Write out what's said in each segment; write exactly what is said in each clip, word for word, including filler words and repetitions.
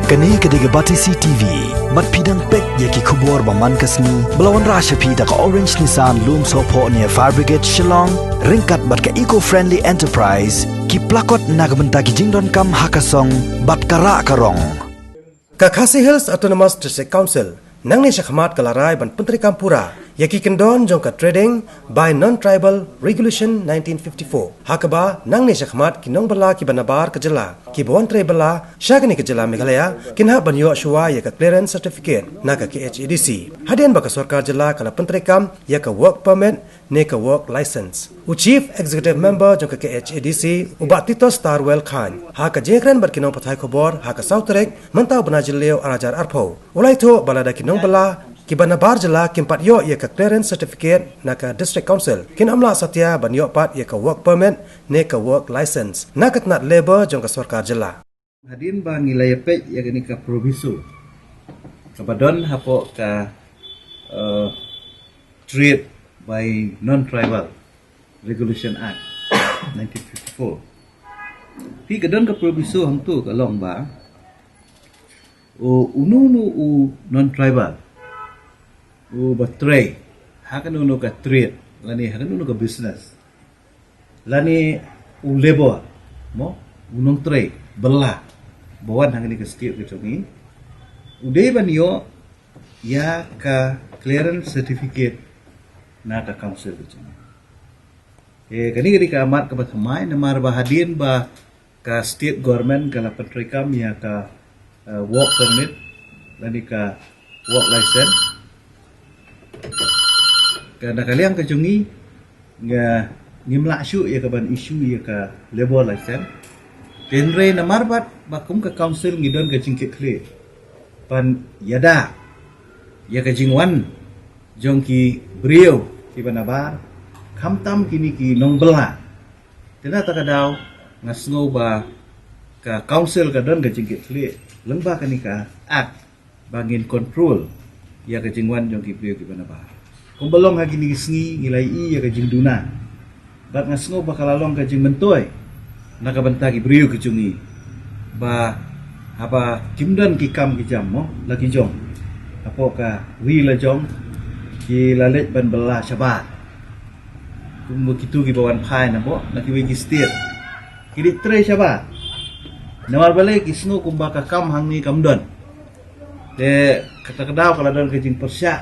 Kane ka dei ka Batesi T V. Bad phi dang peit ïa ki khubor ba man ka sngi ba la wanrah sha phi da ka Orange Nissan Lumsohphoh near Fire Brigade Shillong, ryngkat bad ka Eco Friendly Enterprise, ki plakot na ka bynta ki jingdonkam ha ka song bad ka rah ka rong. Ka Khasi Hills Autonomous District Council nangne shakhmat ka la rai ban pyntreikam pura ïa ki kyndon jong ka Trading by Non-Tribal Regulation nineteen fifty-four, ha kaba nangne shakhmat ki nongbylla kiba nabar ka jylla kiba wan trei bylla sha kane ka jylla Meghalaya kin hap ban ïoh shuwa ïa ka clearance certificate na ka K H A D C, hadien ba ka sorkar jylla ka la pyntreikam ïa ka work permit ne ka work license. U Chief Executive Member jong ka K H A D C, u Bah Titos Tarwel Chyne, ha ka jingïakren bad ki nongpathai khubor ha ka saw tarik mynta u bnai Jylliew ar hajar arphew, u la ïathuh ba lada ki nongbylla kiba nabar jylla kim pat ïoh ïa ka clearance certificate na ka District Council, kin ym lah satia ban ïoh pat ïa ka work permit ne ka work license na ka tnat labour jong ka sorkar jylla. Hadien ba ngi la ïa peit ïa kane ka proviso kaba don hapoh ka, eh, Trade by Non-Tribal Regulation Act nineteen fifty-four. Phi, ka don ka proviso hangto ka long ba u, uno uno u non-tribal uba trei ha kano kano ka trade lane ha kano kano ka business, lane u labour, mo, u nongtrei bylla ba wan ha kane ka state ka jong ngi, u dei ban ïoh ïa ka clearance certificate na ka council ka jong ngi. Eh, kane ka dei ka mat kaba thymmai, namar ba hadien ba ka state government ka la pyntreikam ïa ka, eh, work permit lane ka work license, ka na ka liang ka jong ngi, nga, ngim lah shuh ïa ka ban issue ïa ka labour license. Hynrei namar ba, ba kum ka council ngi don ka jingkitkhlieh ban ïada ïa ka jingwan jong ki briew kiba nabar, khamtam kine ki nongbylla. Te na kata ka daw nga sngew ba ka council ka don ka jingkitkhlieh lyngba kane ka act ba ngin control ïa ka jingwan jong ki briew kiba nabar. Kumba long ha kine ki sngi ngi la ïohi ïa ka jingduna. Bad nga sngew ba ka la long ka jingmyntoi na ka bynta ki briew ki jong ngi ba haba kim don ki kam ki jam, mo, la ki jong hapoh ka ri la jong, ki la leit ban bylla shabar. Kumba kito kiba wan phai na, mo, na kiwei ki state, ki leit trei shabar. Namar balei? Ki sngew kumba ka kam hangne kam don. Te kata ka daw ka la don ka jingpyrshah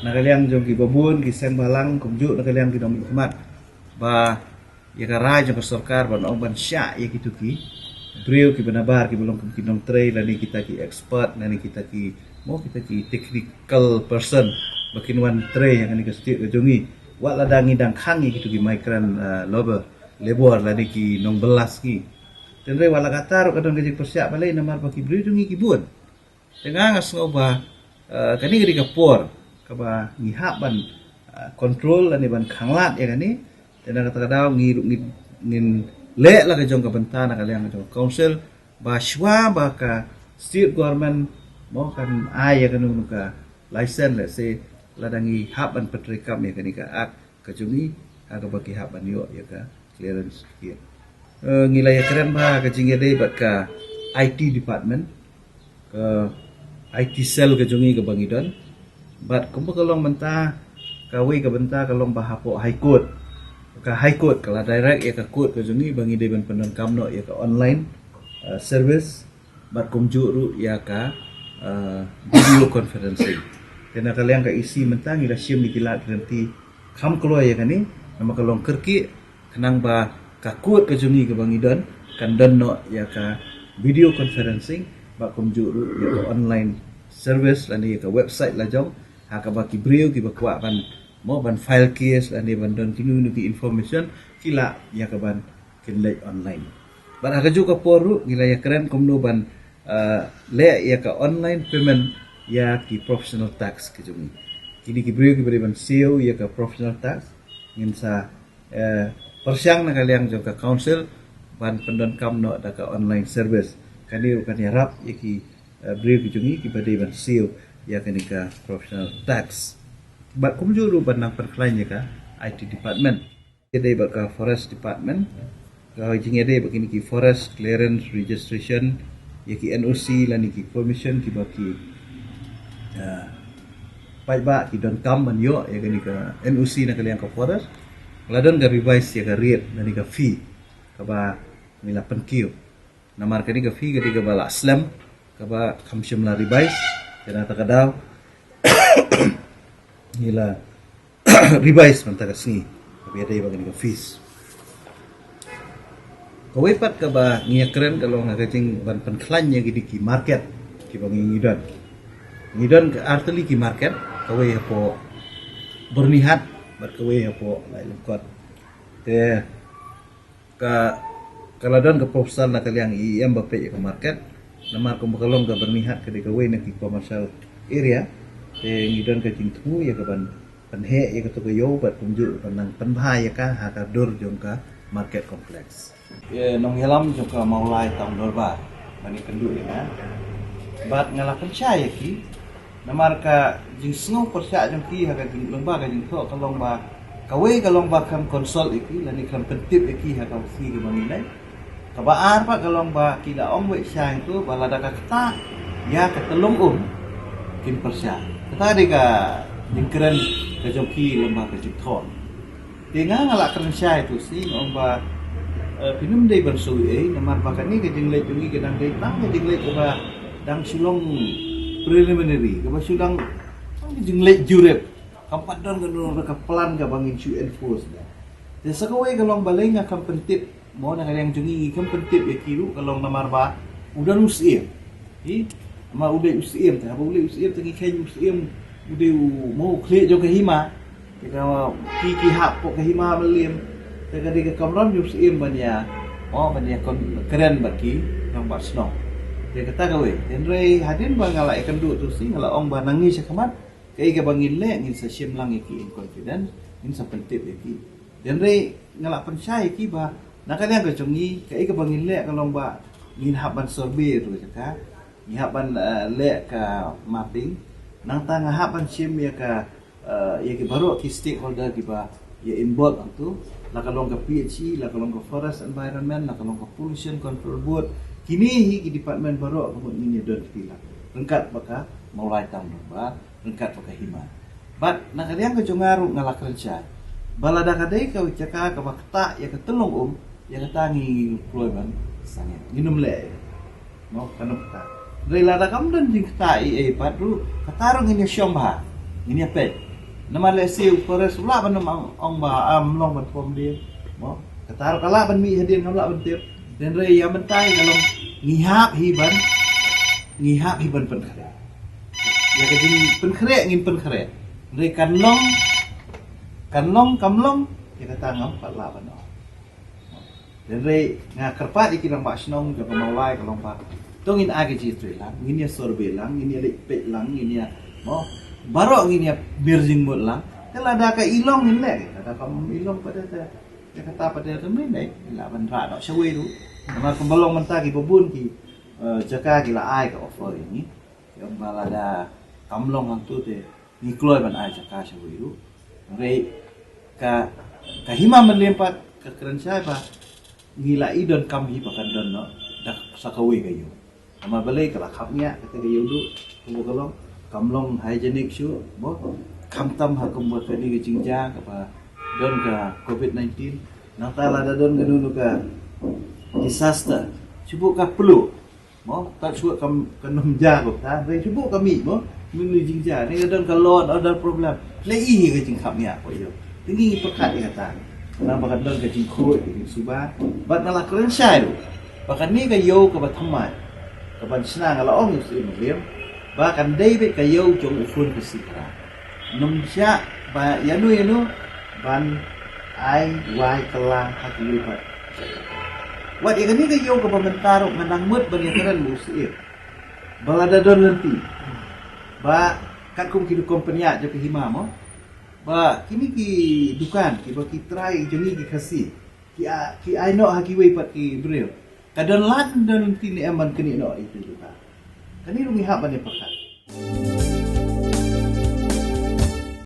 na ka liang jong kiba bun, ki seng bhalang, kumjuh na ka liang ki nongmihkhmat, ba ïa ka rai jong ka sorkar ban ong ban shah ïa kito ki briew kiba nabar kiba long kum ki nongtrei lane kita ki expert lane kita ki, mo, kita ki technical person ba kin wan trei ha kane ka state ka jong ngi. Wat lada ngi dang khang ïa kito ki migrant, ah, labour, labour lane ki nongbylla sngi. Hynrei wat la katta ruh ka don ka jingpyrshah, balei? Namar ba ki briew jong ngi ki bun. Te nga, nga sngew ba, eh, kane ka dei ka por kaba ngi hap ban, eh, control lane ban khanglad ïa kane. Te na kata ka daw ngi ruh ngin, ngin leh la ka jong ka bynta na ka liang ka jong ka council ba shuwa ba ka state government, mo, kan ai ïa kano kano ka license, let's say, lada ngi hap ban pyntreikam ïa kane ka act ka jong ngi ha kaba ki hap ban ïoh ïa ka clearance certificate. Eh, ngi la ïakren bha ha ka jingïadei bad ka I T department, ka I T cell ka jong ngi kaba ngi don. Bad kumba ka long mynta, kawei ka bynta ka long ba hapoh High Court, ka High Court ka la direct ïa ka court ka jong ngi ba ngi dei ban pyndonkam noh ïa ka online, eh, service, bad kumjuh ruh ïa ka, eh, video conferencing. Te na ka liang ka E C mynta ngi la shim ïa ki lad ki lynti kham kloi ïa kane, namar ka long kyrkieh, khnang ba ka court ka jong ngi kaba ngi don kan don noh ïa ka video conferencing, bad kumjuh ruh ïa ka online service lane ïa ka website la jong, ha kaba ki briew kiba kwah ban, mo, ban file case lane ban don kino kino ki information, ki lah ïa ka ban kin leit online. Bad ha kajuh ka por ruh ngi la ïakren kumno ban, eh, leh ïa ka online payment ïa ki professional tax ki jong ngi. Kine ki briew kiba dei ban siew ïa ka professional tax, ngin sa, eh, pyrshang na ka liang jong ka council ban pyndonkam noh da ka online service. Kane ruh kan ïarap ïa ki, eh, briew ki jong ngi kiba dei ban siew ïa kane ka professional tax. Bad kumjuh ruh ban nang pynkhlaiñ ïa ka I T department. Ïadei bad ka Forest Department, ka jingïadei bad kine ki Forest Clearance Registration ïa ki N O C lane ki permission kiba ki, ah, paidbah ki donkam ban ïoh ïa kane ka N O C na ka liang ka forest. La don ka revise ïa ka rate lane ka fee kaba ngi la pynkiew. Namar kane ka fee ka dei kaba la slem, kaba kham shym la revise. Te na kata ka daw ngi la revise mynta ka sngi kaba ïadei bad kane ka fees. Kawei pat kaba ngi ïakren ka long ha ka jingban pynkhlaiñ ïa kine ki market kiba ngi, ngi don. Ngi don ka artylli ki market, kawei hapoh Byrnihat bad kawei hapoh Laitumkhrah. Te ka, ka la don ka proposal na ka liang E E M ba peit ïa ka market. Namar kumba ka long ka Byrnihat ka dei kawei na ki commercial area, te ngi don ka jingthmu ïa kaban pynheh ïa kato ka ïew bad kumjuh ban nang pynbha ïa ka ha ka dur jong ka market complex. Ïa nongïalam jong ka Mawlai Town Dorbar ban ïakynduh ïa nga bad nga la pynshai ïa ki. Namar ka jingsngew pyrshah jong ki ha ka jing, lyngba ka jingthoh ka long ba kawei ka long ba khlem consult ïa ki lane khlem pyntip ïa ki ha ka sngi kaba ngi leit. Kaba ar pat ka long ba ki la ong wei shai tu ba lada ka ktah ïa ka tyllong um kin pyrshah. Kata dei ka jingkren ka jong ki lyngba ka jingthoh. Te nga, nga la kren shai tu shi nga ong ba, eh, phin ym dei ban shu ei, namar ba kane ka jingleit jong ngi ka dang dei tang ka jingleit kaba dang shu long preliminary, kaba shu dang tang ka jingleit jurip. Kam pat don kano ka plan kaba ngin shu enforce da. Te sa kawei ka long balei nga kam pyntip, mo, na ka liang jong ngi ngi kam pyntip ïa ki ruh ka long namar ba u don u syiem. Hi, ma u dei u syiem te, haba u dei u syiem te ngi kheiñ u syiem u dei u, mo, u khlieh jong ka hima. Te ka, ki, ki hap hapoh ka hima Mylliem. Te ka dei ka kamram jong u syiem ban ïa, mo, ban ïa kon kren bad ki rangbah shnong. Te kata kawei. Hynrei hadien ba nga la ïakynduh tu shi nga la ong ba na ngi shakhmat kaei kaba ngin leh, ngin sa shim lang ïa ki in confidence, ngin sa pyntip ïa ki. Hynrei nga la pynshai ïa ki ba na ka liang ka jong ngi kaei kaba ngin leh ka long ba ngin hap ban survey tu jaka, ngi hap ban, eh, leh ka mapping. Nangta nga hap ban shim ïa ka, eh, ïa ki baroh ki stakeholder kiba ïa involve hangtu, la ka long ka P H E, la ka long ka Forest Environment, la ka long ka Pollution Control Board. Kine hi ki department baroh ka mut ngin ïa don kti lang ryngkat bad ka Mawlai Town Dorbar, ryngkat bad ka hima. Bad na ka liang ka jong nga ruh nga la kren shai ba lada ka dei ka jaka kaba ktah ïa ka tyllong um, ïa kata ngi, ngi kloi ban sangeh, ngin ym leh. Mo, kan ym ktah. Hynrei lada kam don jingktah ei ei pat ruh, kata ruh ngin ïa shong bha, ngin ïa peit. Namar lehse u forest u lah ban ym ong, ong ba, ah, ym long ban pom dien. Mo, kata ruh ka lah ban mih hadien, ngam lah ban tip. Hynrei ïa mynta ka long ngi hap hi ban, ngi hap hi ban pynkhreh. Ïa ka jingpynkhreh ngin pynkhreh. Hynrei kan long, kan long kam long, ïa kata ngam pat lah ban ong. Hynrei nga kyrpad ïa ki rangbah shnong jong ka Mawlai ka long ba to ngin ai ka jingtrei lang, ngin ïa survey lang, ngin ïa leit peit lang, ngin ïa, mo, baroh ngin ïa mir jingmut lang. Te lada ka i long ngin leh, lada kam i long pat te, te, ïa kata pat te, te mynne ngin lah ban rah noh shawei ruh. Namar kumba long mynta kiba bun ki, eh, jaka ki la ai ka offer ïa ngi. Ïa ba lada kam long hangtu te ngi kloi ban ai jaka shawei ruh. Hynrei ka, ka hima Mylliem pat ka kren shai ba ngi la i donkam hi ba kan don noh da sa kawei ka ïew. Namar balei ka la khapngiah kata ka ïew duh, kumba ka long, kam long hygienic shuh, mo, khamtam ha kumba kane ka jingjia kaba don ka covid nineteen. Nangta lada don kano kano ka disaster, shu buh ka plu. Mo, kat shuwa kam, kan ym ja ko ta, hynrei shu buh ka mih mo, mynta jingjia, ne ka don ka law and order problem. Leh i hi ka jingkhapngiah ko ïew. Te ngi pyrkhat ïa kata. Namar ba kan don ka jingkhuid, ka jingsuba. Bad nga la kren shai ruh ba kane ka ïew kaba thymmai, kaban shna, nga la ong ïa u Syiem Mylliem ba kan dei beit ka ïew jong u Khun Khasi Khara. Ngam shah ba ïano ïano ban ai wai kylla ha kiwei pat. Wat ïa kane ka ïew kaba mynta ruh nga nang mut ban ïa kren bad u Syiem ba lada don lynti ba katkum ki rukom pynïaid jong ka hima mo, ba kine ki dukan kiba ki trai jong ngi ki Khasi ki a-, ki ai noh ha kiwei pat ki briew. Ka don lad, don lynti ne em ban knieh noh ïa ki dukan. Kane ruh ngi hap ban ïa pyrkhat.